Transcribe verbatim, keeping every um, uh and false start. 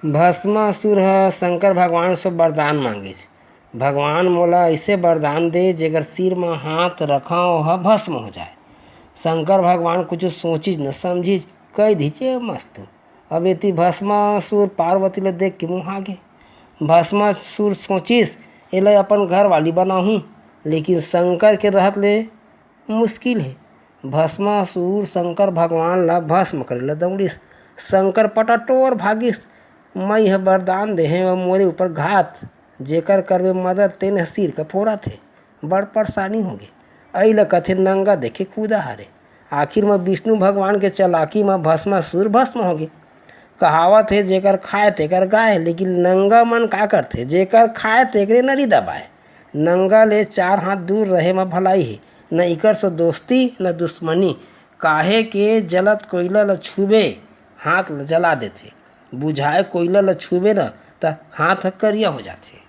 भस्मासुर ह शंकर भगवान से वरदान मांगिस, "भगवान, मोला अइसे वरदान दे, जेकर सिर म हाथ रखंव, ओह भस्म हो जाए।" शंकर भगवान कुछ सोचिस न समझिस, कहि दिस, "ए मस्तु।" अब एती भस्मासुर पार्वती ल देख के मुहा गे। भस्मासुर सोचिस, "एला अपन घरवाली बनाहूं, लेकिन शंकर के रहत ले मुश्किल हे।" भस्मासुर शंकर भगवान ला भस्म करे ला दौड़िस। शंकर पटाटोर भागिस, "मई ह वरदान देहे अउ मोरे ऊपर घात, जेकर करबे मदद तेन ह सिर के फोरत हे।" बड़ परेशानी होगे। अई ल कथे नंगा देखे कूदा हरे। आखिर म विष्णु भगवान के चालाकी म भस्मासुर भस्म होगे। कहावत हे, "जेकर खाए तेकर गाय", लेकिन नंगा मन का करथे, जेकर खाए तेकरे नरी दबाए। नंगा ले चार हाथ दूर रहे म भलाई हे, न इकर से दोस्ती न दुश्मनी, काहे के जलत कोइला ल छूबे, हाथ ल जला देथे, बुझाए कोइला ल छूबे न, त हाथ ह करिया हो जाथे।